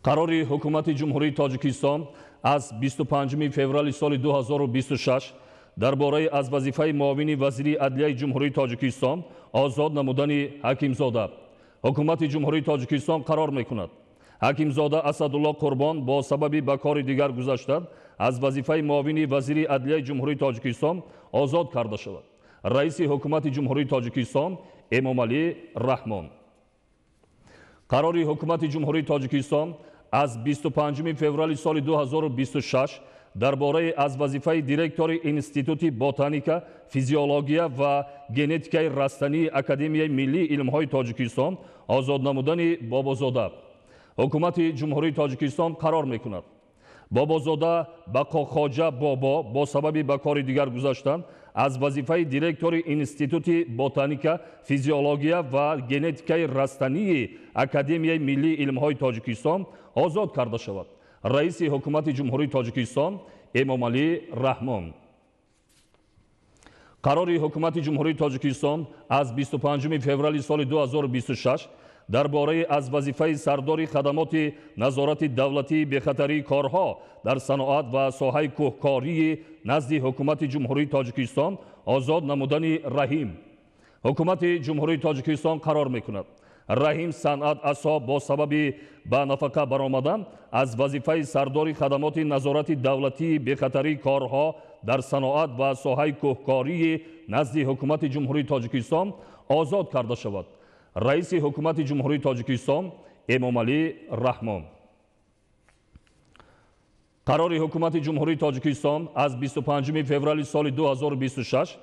Қарори Ҳукумати Ҷумҳурии Тоҷикистон аз 25 феврали соли 2026 дар бораи аз вазифаи муовини вазири адлияи Ҷумҳурии Тоҷикистон озод намудани Ҳакимзода. Ҳукумати Ҷумҳурии Тоҷикистон қарор мекунад: Ҳакимзода Асадулло Қурбон бо сабаби ба кори дигар гузаштан аз вазифаи муовини вазири адлияи Ҷумҳурии Тоҷикистон озод карда шавад. Раиси Ҳукумати Ҷумҳурии Тоҷикистон Эмомалӣ Раҳмон. Қарори Ҳукумати Ҷумҳурии Тоҷикистон аз 25 феврали соли 2026 дар бораи аз вазифаи директори Институти ботаника, физиология ва генетикаи растании Академияи миллии илмҳои Тоҷикистон озод намудани Бобозода. Ҳукумати Ҷумҳурии Тоҷикистон қарор мекунад: Бобозода Бақохоҷа Бобо бо сабаби ба кори дигар гузаштан аз вазифаи директори Институти ботаника, физиология ва генетикаи растании Академияи миллии илмҳои Тоҷикистон озод карда шавад. Раиси Ҳукумати Ҷумҳурии Тоҷикистон Эмомалӣ Раҳмон. Қарори Ҳукумати Ҷумҳурии Тоҷикистон аз 25 феврали соли 2026 дар бораи аз вазифаи сардори хадамоти назорати давлатии бехатарии корҳо дар саноат ва соҳаи кӯҳкории назди Ҳукумати Ҷумҳурии Тоҷикистон озод намудани Раҳим. Ҳукумати Ҷумҳурии Тоҷикистон қарор мекунад: Раҳим Санъат Асо бо сабаби ба нафақа баромадан аз вазифаи сардори хадамоти назорати давлатии бехатарии корҳо дар саноат ва соҳаи кӯҳкории назди Ҳукумати Ҷумҳурии Тоҷикистон озод карда шавад. Раиси Ҳукумати Ҷумҳурии Тоҷикистон Эмомалӣ Раҳмон. Қарори Ҳукумати Ҷумҳурии Тоҷикистон аз 25 феврали соли 2026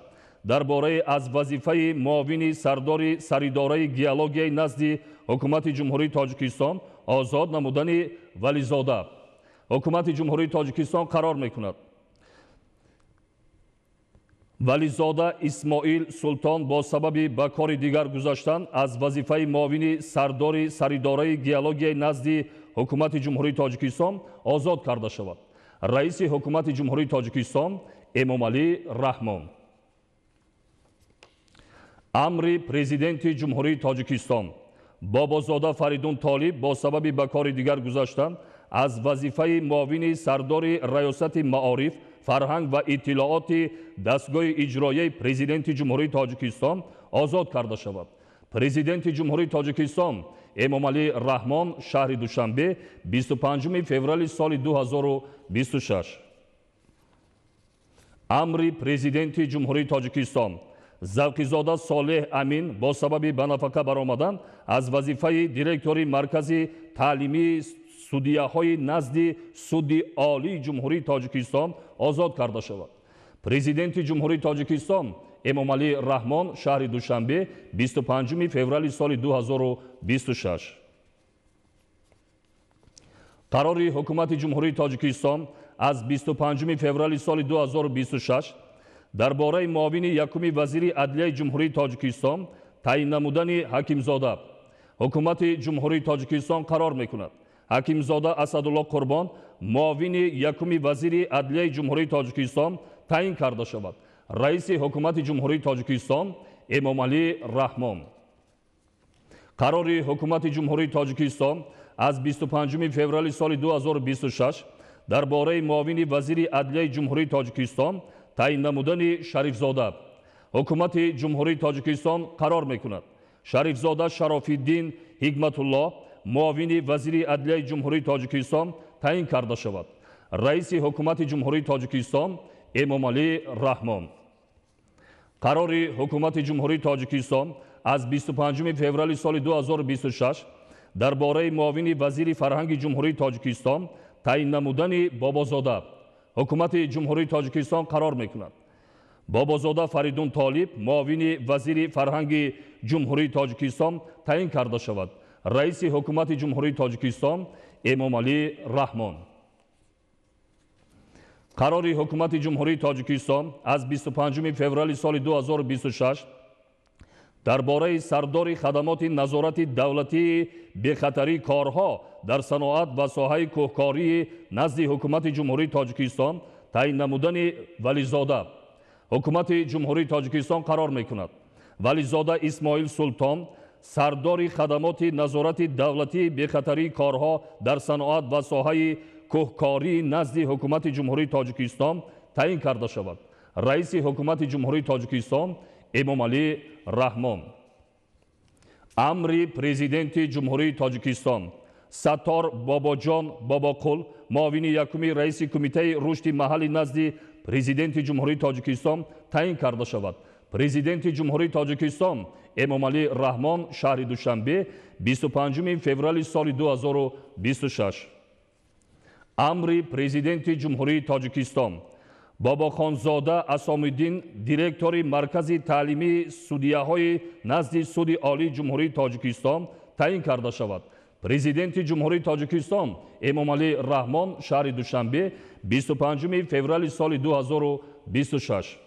дар бораи аз вазифаи муовини сардори Саридораи геологияи назди Ҳукумати Ҷумҳурии Тоҷикистон озод намудани Вализода. Ҳукумати Ҷумҳурии Тоҷикистон қарор мекунад: Вализода Исмоил Султон бо сабаби ба кори дигар гузаштан аз вазифаи муовини сардори Саридораи геологияи назди Ҳукумати Ҷумҳурии Тоҷикистон озод карда шавад. Раиси Ҳукумати Ҷумҳурии Тоҷикистон Эмомалӣ Раҳмон. Амри Президенти Ҷумҳурии Тоҷикистон: Бобозода Фаридун Толиб бо сабаби ба кори дигар гузаштан аз вазифаи муовини сардори Раёсати маориф, фарҳанг ва иттилооти дастгоҳи иҷроияи Президенти Ҷумҳурии Тоҷикистон озод карда шавад. Президенти Ҷумҳурии Тоҷикистон Эмомалӣ Раҳмон, шаҳри Душанбе, 25 феврали соли 2026. Амри Президенти Ҷумҳурии Тоҷикистон: Завқизода Солеҳ Амин бо сабаби ба нафақа баромадан аз вазифаи директори Маркази таълимии судияҳои назди Суди Олии Ҷумҳурии Тоҷикистон озод карда шавад. Президенти Ҷумҳурии Тоҷикистон Эмомалӣ Раҳмон, шаҳри Душанбе, 25 феврали соли 2026. Қарори Ҳукумати Ҷумҳурии Тоҷикистон аз 25 феврали соли 2026 дар бораи муовини якуми вазири адлияи Ҷумҳурии Тоҷикистон таъин намудани Ҳакимзода. Ҳукумати Ҷумҳурии Тоҷикистон қарор мекунад: Ҳакимзода Асадулло Қурбон муовини якуми вазири адлияи Ҷумҳурии Тоҷикистон таъин карда шавад. Раиси Ҳукумати Ҷумҳурии Тоҷикистон Эмомалӣ Раҳмон. Қарори Ҳукумати Ҷумҳурии Тоҷикистон аз 25 феврали соли 2026 дар бораи муовини вазири адлияи Ҷумҳурии Тоҷикистон таъин намудани Шарифзода. Ҳукумати Ҷумҳурии Тоҷикистон қарор мекунад: Шарифзода Шарофиддин Ҳикматулло муовини вазири адлияи Ҷумҳурии Тоҷикистон таъин карда шавад. Раиси Ҳукумати Ҷумҳурии Тоҷикистон Эмомалӣ Раҳмон. Қарори Ҳукумати Ҷумҳурии Тоҷикистон аз 25 феврали соли 2026 дар бораи муовини вазири фарҳанги Ҷумҳурии Тоҷикистон таъин намудани Бобозода. Ҳукумати Ҷумҳурии Тоҷикистон қарор мекунад: Бобозода Фаридун Толиб муовини вазири фарҳанги Ҷумҳурии Тоҷикистон таъин карда шавад. Раиси Ҳукумати Ҷумҳурии Тоҷикистон Эмомалӣ Раҳмон. Қарори Ҳукумати Ҷумҳурии Тоҷикистон аз 25 феврали соли 2026 дар бораи сардори хадамоти назорати давлатии бехатарии корҳо дар саноат ва соҳаи кӯҳкории назди Ҳукумати Ҷумҳурии Тоҷикистон таъин намудани Вализода. Ҳукумати Ҷумҳурии Тоҷикистон қарор мекунад: Вализода Исмоил Султон Сардори хадамоти назорати давлатии бехатарии корҳо дар саноат ва соҳаи кӯҳкории назди Ҳукумати Ҷумҳурии Тоҷикистон таъин карда шавад. Раиси Ҳукумати Ҷумҳурии Тоҷикистон Эмомалӣ Раҳмон. Амри Президенти Ҷумҳурии Тоҷикистон: Саттор Бобоҷон Бобоқул муовини якуми раиси Кумитаи рушди маҳалли назди Президенти Ҷумҳурии Тоҷикистон таъин карда шавад. Президенти Ҷумҳурии Тоҷикистон Эмомалӣ Раҳмон, шаҳри Душанбе, 25 феврали соли 2026. Амри Президенти Ҷумҳурии Тоҷикистон: Бобохонзода Асомиддин директори Маркази таълимии судияҳои назди Суди Олии Ҷумҳурии Тоҷикистон таъин карда шавад. Президенти Ҷумҳурии Тоҷикистон Эмомалӣ Раҳмон, шаҳри Душанбе, 25 феврали соли 2026.